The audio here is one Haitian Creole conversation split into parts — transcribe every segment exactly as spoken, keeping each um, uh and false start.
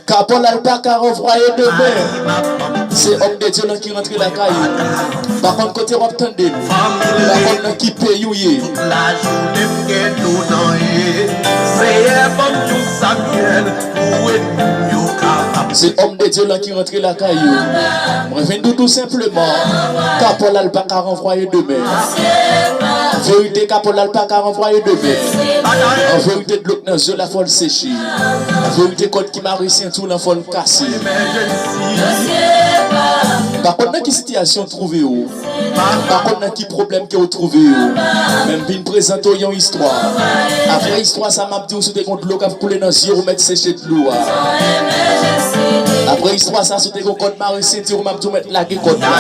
Kapòl al pa ka ranvwaye demen. Se òm de Dye lan ki rantre lakay ou. Pa konn kote w ap tande m. Pa konn nan ki peyi w ye. Tout lajounen m gen dlo nan ye. Seyè, ban m yon Samyèl pou ènmi m yo kapab. Se òm de Dye lan ki rantre lakay ou. Mwen vin di w tou senpleman, kapòl al pa ka ranvwaye demen. Verite, kapòl al pa ka ranvwaye demen. An verite, dlo k nan zye l la fò l seche. An verite, kòd ki mare senti w lan fò l kase. Pa konn nan ki sitiyasyon w twouve w. Pa konn nan ki pwoblèm ke w twouve w. Men m vin prezante w yon istwa. Apre istwa sa, m ap di w si w te gon dlo k ap koule nan zye w, ou mèt seche dlo a. Apre istwa sa, si w te gon kòd mare senti w, m ap di w mèt lage kòd la.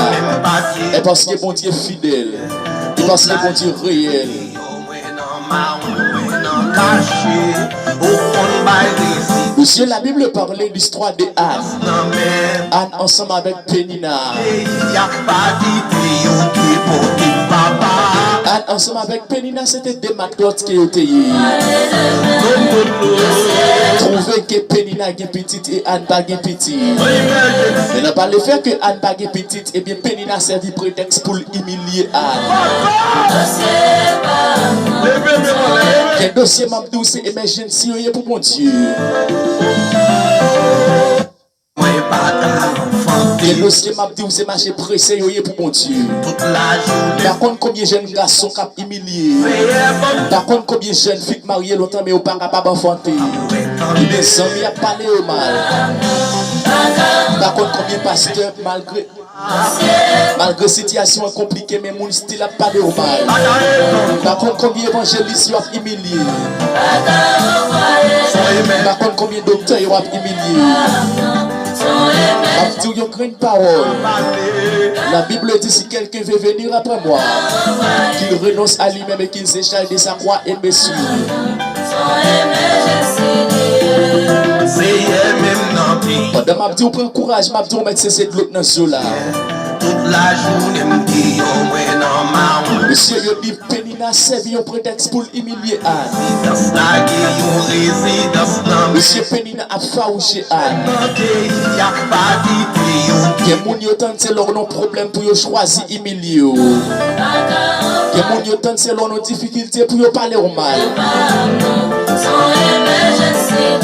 E paske Bondye fidèl. E paske Bondye reyèl. Mwen nan mawon, mwen nan kache, ou konn bay rezid. Mesye, la Bible parle l'histoire de Anne. Nan men Anne ansanm avèk Penina. Peyi a pa kite yo depote m, papa. Anne ansanm avèk Penina, se te de matlòt ke yo te ye. Non, non, non. Twouve ke Penina gen pitit e Anne pa gen pitit. Men nan pa lefè ke Anne pa gen pitit, ebyen, Penina sèvi pretèks pou l imilye Anne. Gen dosye m ap di w se emèjensi yo ye pou Bondye. Mwen pa ka anfante. Gen dosye m ap di w se mache prese yo ye pou Bondye. Tout lajounen. Pa konn konbyen jèn gason k ap imilye. Pa konn konbyen jèn fi k marye lontan men yo pa kapab anfante. Ebyen zanmi ap pale yo mal. Pa konn konbyen pastè malgre Malgre sitiyasyon an konplike, men moun still ap pale w mal. M pa konn konbyen evanjelis yo ap imilye. M pa konn konbyen doktè yo ap imilye. M ap di w yon grenn pawòl. La Bible dit, si quelqu'un veut venir après moi, qu'il renonce à lui-même et qu'il se charge de sa croix et me suive. Seyè, menm nan peyi. Pandan m ap di w pran kouraj, m ap di w mèt sese dlo k nan zye w la. Tout lajounen m deyò, mwen nan mawon. Mesye, yo di Penina sèvi yon pretèks pou l imilye Anne. Rezidans lage yon rezidans nan men. Mesye, Penina ap fawouche Anne. Nan peyi a pa kite yo. Gen moun yo tann se lè w nan pwoblèm pou yo chwazi imilye w. Gen moun yo tann se lè w nan difikilte pou yo pale w mal.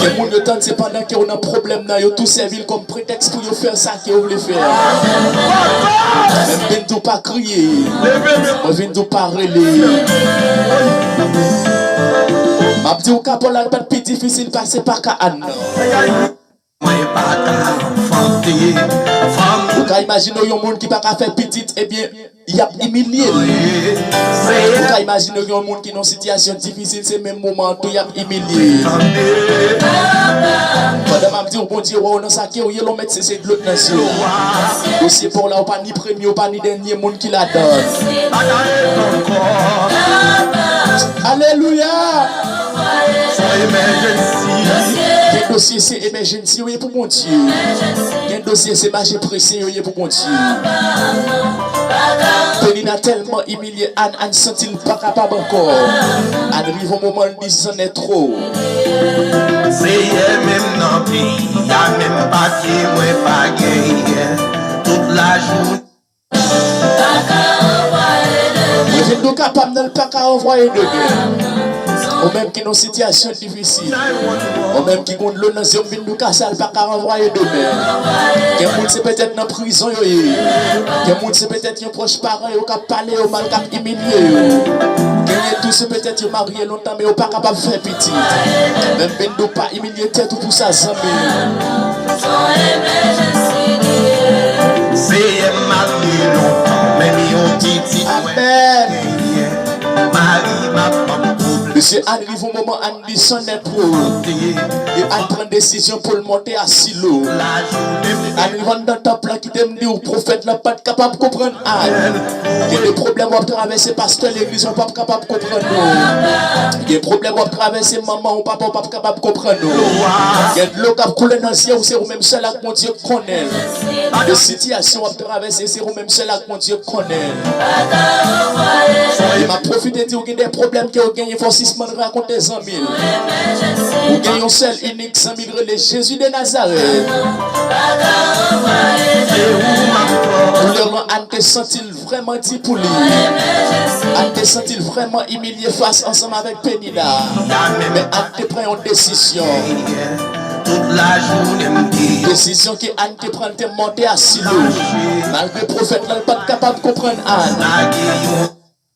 Gen moun yo tann se pandan ke w nan pwoblèm nan yo tou sèvi l kòm pretèks pou yo fè sa ke yo vle fè a. Men m vin di w pa kriye. Mwen vin di w pa rele. M ap di w ka Pòl la pa t pi difisil pase pa ka Ann nan. Mwen pa ka anfante fanm. Ou ka imajine w yon moun ki pa ka fè pitit, ebyen, y ap imilye l. Ou ka imajine w yon moun ki nan sitiyasyon difisil, se menm moman an tou y ap imilye l. Pandan m ap di w, Bondye wè w nan sa ke w ye, lè w mèt sese dlo k nan zye w. Dosye pa w la, ou pa ni premye, ou pa ni dènye moun ki ladan l. Alelouya! Gen dosye se emèjensi yo ye pou Bondye. Gen dosye se mache prese yo ye pou Bondye. Penina tèlman imilye Ann, Ann santi l pa kapab ankò. Ann rive yon moman l di c'en est trop. Seyè, menm nan peyi a, menm papye mwen pa genyen. Tout lajounen. Mwen vin di w ka pa m nan, l pa ka ranvwaye demen. Ou menm ki nan sitiyasyon difisil. Ou menm ki gon dlo nan zye w, m vin di w ka sa, l pa ka ranvwaye demen. Gen moun se petèt nan prizon yo ye. Gen moun se petèt yon pwòch paran yo k ap pale yo mal, k ap imilye yo. Genyen tou se petèt yo marye lontan men yo pa kapab fè pitit. Men m vin di w pa imilye tèt ou pou sa, zanmi. Seyè, m marye lontan, menm yon pitit mwen genyen. Mari m ap ban m pwoblèm. Mesye, Ann rive yon moman, Ann di c'en est trop. E Ann pran desizyon pou l monte a Silo. Ann rive anndan tanp lan, kite m di w, pwofèt la pa t kapab konprann Ann. Gen de pwoblèm w ap travèse, pastè legliz ou p ap kapab konprann ou. Gen pwoblèm w ap travèse, manman ou, papa ou p ap kapab konprann ou. Gen dlo k ap koule nan zye w, se ou menm sèl ak Bondye k konnen l. Gen sitiyasyon w ap travèse, se ou menm sèl ak Bondye k konnen l. E m ap pwofite di w, gen de pwoblèm ke w genyen, fò w sispann rakonte zanmi l. Ou gen yon sèl inik zanmi Li rele Jezi de Nazarèt. Koulè an, Ann te santi l vrèman di pou li. Ann te santi l vrèman imilye fas ansanm avèk Penina. Men Ann te pran yon desizyon. Desizyon ke Ann te pran te monte a silo. Malgre pwofèt lan pa t kapab konprann Ann.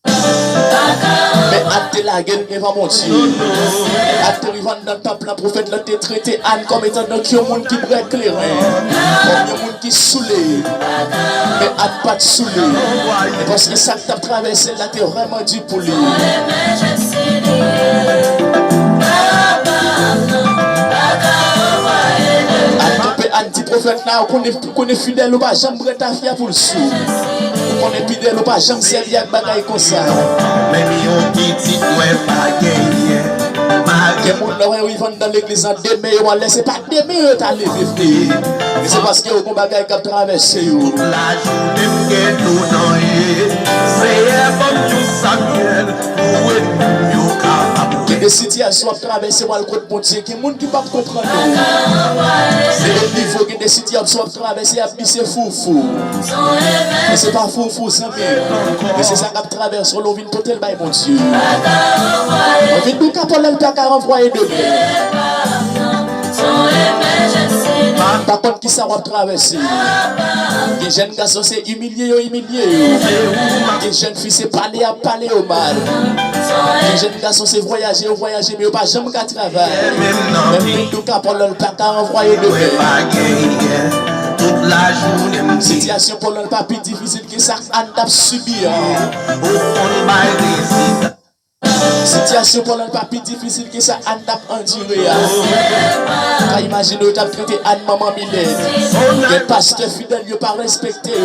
Men Ann te lage l devan Bondye. Ann te rive anndan tanp lan, pwofèt lan te trete Ann kòm etan donk yon moun ki bwè kleren, kòm yon moun ki soule. Men Ann pa t soule. Paske sa k t ap travèse l la te vrèman di pou li. Ann kanpe, Ann di pwofèt la, ou konnen, ou konnen fidèl, ou pa janm bwè tafya pou l sou. Ou konnen fidèl, ou pa janm sèvi ak bagay konsa. Menm yon pitit mwen pa genyen. Gen moun lè w rive anndan legliz an, de men yo anlè, se pa de men yo ta leve vre. Men se paske yo gon bagay k ap travèse yo. Tout lajounen m gen dlo nan ye. Seyè ban m yon Samyèl pou ènmi m yo kapab wè. Gen de sitiyasyon w ap travèse, w al kot Bondye, gen moun ki p ap konprann ou. Se yon nivo, gen de sitiyasyon w ap travèse, y ap di se foufou. Men se pa foufou, zanmi. Men se sa k ap travèse w, lè w vin pote l bay Bondye. Mwen vin di w ka pale, l pa ka ranvwaye demen. M pa konn kisa w ap travèse. Gen jèn gason se imilye yo imilye yo. Gen jèn fi se pale y ap pale yo mal. Gen jèn gason se vwayaje yo vwayaje, men yo pa janm ka travay. Men vin di w ka pale, l pa ka ranvwaye demen. Sitiyasyon Pòl lan pa pi difisil ke sa Ann t ap sibi an. Sitiyasyon Pòl lan pa pi difisil ke sa Ann t ap andire a. Ou ka imajine yo t ap trete Ann manman milèt. Gen pastè fidèl yo pa respekte yo.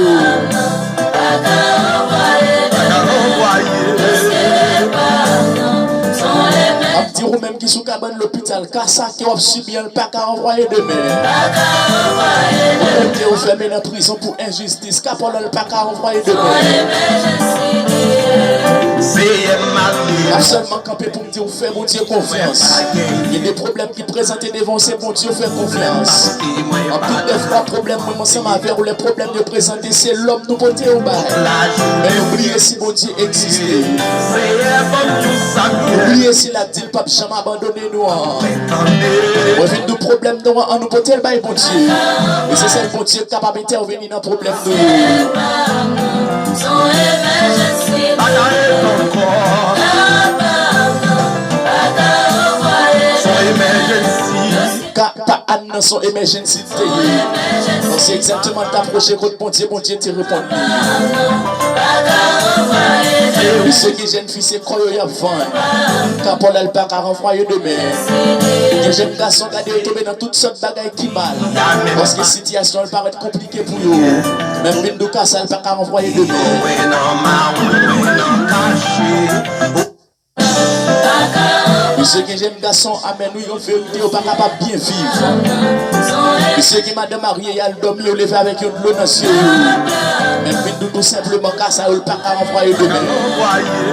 M ap di ou menm ki sou kabann lopital, ka sa ke w ap sibi an, l pa ka ranvwaye demen. Ou menm ke yo fèmen nan prizon pou enjistis, ka Pòl lan, l pa ka ranvwaye demen. Seyè m ale. M ap sèlman kanpe pou m di w fè Bondye konfyans. Gen de pwoblèm ki prezante devan w, se Bondye w fè konfyans. Anpil de fwa, pwoblèm mwen ansanm avè w, lè pwoblèm yo prezante, se lòm nou pote yo bay. Men nou bliye si Bondye egziste. Nou bliye si l ap di l p ap janm abandone nou an. Mwen vin di w pwoblèm nou an, an nou pote l bay Bondye. E se sèl Bondye k kapab entèveni nan pwoblèm nou yo. Pa ka ret ankò. Ka pa Ann nan, se yon emèjennsi li te ye. Donk se egzakteman l t apwoche kot Bondye, Bondye te reponn li. Misye gen jèn fi se kò yo y ap vann. Ka Pòl lan, l pa ka ranvwaye demen. Gen jèn gason, gade yo tonbe nan tout sòt bagay ki mal. Paske sitiyasyon l parèt konplike pou yo. Men m vin di w ka sa, l pa ka ranvwaye demen. Misye gen jèn gason, amèn wi, yon verite, yo pa kapab byen viv. Misye gen madanm marye, y al dòmi, yo leve avèk yon dlo nan zye yo. Men m vin di w tou senpleman, ka sa yo, l pa ka ranvwaye demen.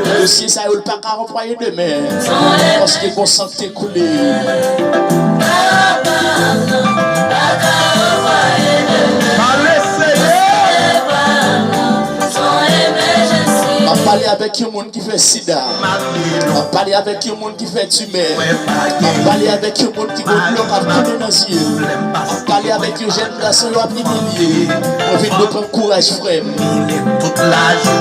Dosye sa yo, l pa ka ranvwaye demen. Paske gon san k te koule. Pale, Seyè! M ap pale avèk yon moun ki fè sida. M ap pale avèk yon moun ki fè timè. M ap pale avèk yon moun ki gon dlo k ap koule nan zye l. M ap pale avèk yon jèn gason yo ap imilye. Mwen vin di w pran kouraj, frè m. M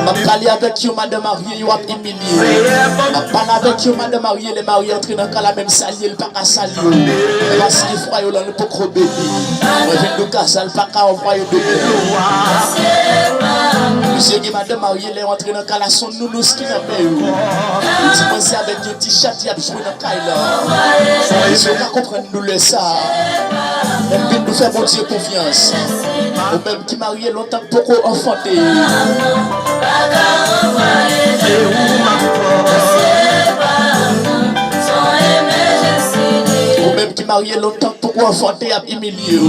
ap pale avèk yon madanm marye yo ap imilye. M ap pale avèk yon madanm marye, lè mari antre nan kay la, menm salye l pa ka salye w. Paske fwaye w lan li poko beni. Mwen vin di w ka sa, l pa ka ranvwaye demen. Misye gen madanm marye, lè yo antre nan kay la, se yon nounous ki nan men yo. Yo di mwen se avèk yon ti chat y ap jwe nan kay la. Èske w ka konprann doulè sa? Men vin nou fè Bondye konfyans. Ou menm ki marye lontan k poko anfante. Ou menm ki marye lontan k poko anfante, y ap imilye w. Ou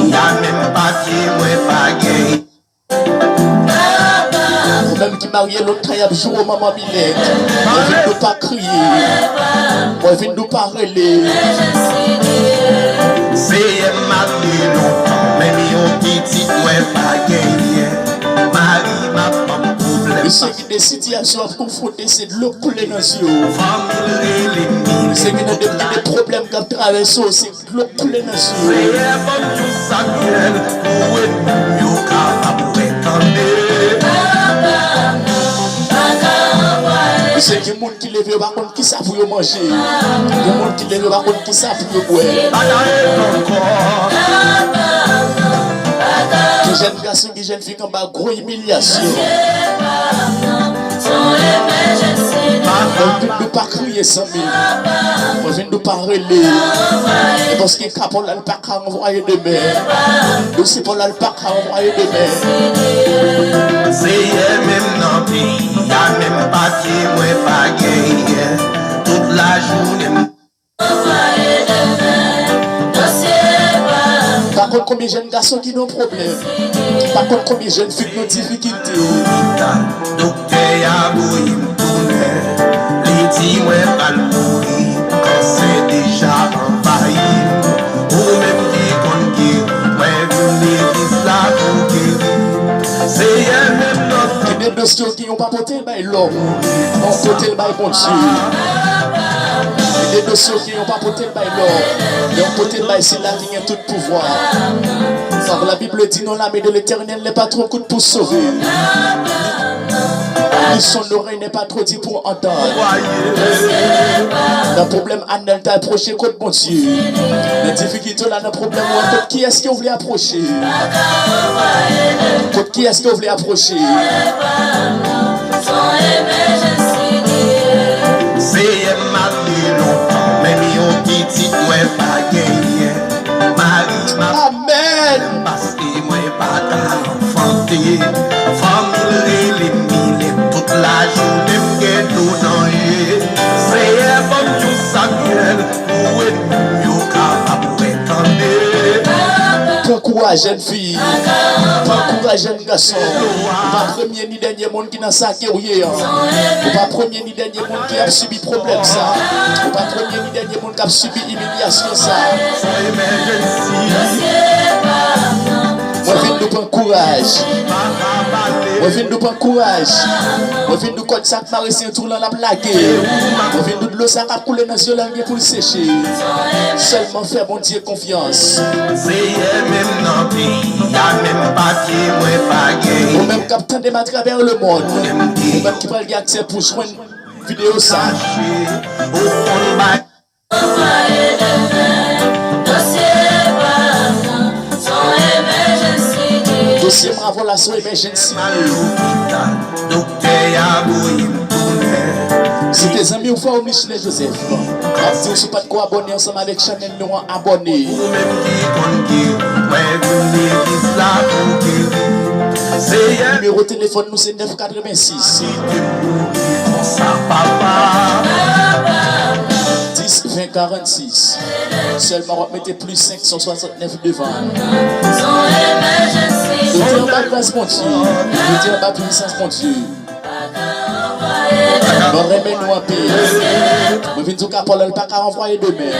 menm ki marye lontan, y ap joure w manman milèt. Mwen vin di w pa kriye. Mwen vin di w pa rele. Seyè m marye lontan, menm yon pitit mwen pa genyen. Mari m ap ban m pwoblèm. Misye gen de sitiyasyon ap konfwonte, se dlo k koule nan zye w. Fanmi l rele m. Misye gen de, gen de pwoblèm k ap travèse w, se dlo k koule nan zye w. Seyè ban m yon sak fyèl pou enmi m yo kapab wè tande. Misye gen moun ki leve yo pa konn kisa pou yo manje. Gen moun ki leve yo pa konn kisa pou yo bwè. Gen jèn gason, gen jèn fi k anba gwo imilyasyon. Mwen vin nou pa kriye zanmi. Mwen vin nou pa rele. E paske kapòl la l pa ka anvwaye demen. Dosye pa w la l pa ka anvwaye demen. Seyè menm nan peyi a, menm papye mwen pa genyen. Tout lajounen m. Pa konn konbyen jèn gason ki nan pwoblèm. Pa konn konbyen jèn fi ki nan difikilte. Lopital, doktè a voye m tounen. Li di mwen pral mouri, kansè deja anvayi m. Ou menm ki konn geri, mwen vin legliz la pou geri. Seyè menm nan. Gen de dosye w gen, ou pa pote l bay lòm, men w pote l bay Bondye. Gen de dosye w gen, ou pa pote l bay lòm, men w pote l bay sila ki gen tout pouvwa. Car la Bible dit, non, la main de l'Éternel n'est pas trop courte pour sauver, ni son oreille n'est pas trop dure pour entendre. Nan pwoblèm, Anèl ta apwoche kot Bondye. Nan difikilte w la, nan pwoblèm ou an, kot kiyès ke w vle apwoche? Kot kiyès ke w vle apwoche? Seyè m marye lontan, menm yon pitit mwen pa genyen. Mari m ap. Amèn. Paske mwen pa ka anfante. Fanmi l rele m, li lè tout lajounen m gen dlo nan je. Seyè ban m yon sak fyèl pou enmi m yo kapab wè tande. Pran kouraj jèn fi, pran kouraj jèn gason. Ou pa premye ni dènye moun ki nan sa ke w ye an. Ou pa premye ni dènye moun ki ap sibi pwoblèm sa. Ou pa premye ni dènye moun k ap sibi imilyasyon sa. Mwen vin nou pran kouraj. Mwen vin nou pran kouraj. Mwen vin nou kòd sa k mare senti w lan l ap lage. Mwen vin nou dlo sa k ap koule nan zye w lan l gen pou l seche. Sèlman fè Bondye konfyans. Seyè menm nan peyi a, menm papye mwen pa genyen. Ou menm k ap tande m atravè lemonn, ou menm ki pral gen aksè pou jwenn videyo sa. Ou konn bay. Dosye m avè w la se yon emergency. Mal lopital, doktè a voye m tounen. Si te zanmi w frè w Michelet Joseph, m ap di w si w pa t ko abòne ansanm avèk chanèl nou an, abòne. Ou menm ki konn geri, mwen vin legliz la pou geri. Seyè. Nimewo telefòn nou se nèf katrevensis, dis ven karannsis. Sèlman w ap mete plis senk san swasannnèf devan. Nou te anba gras Bondye. Nou te anba pwisans Bondye. Mwen renmen nou anpil. Mwen vin di w kapòl la l pa ka anvwaye demen.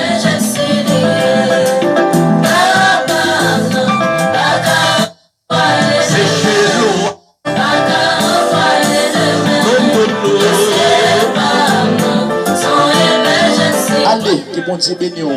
Ale, ke Bondye beni w.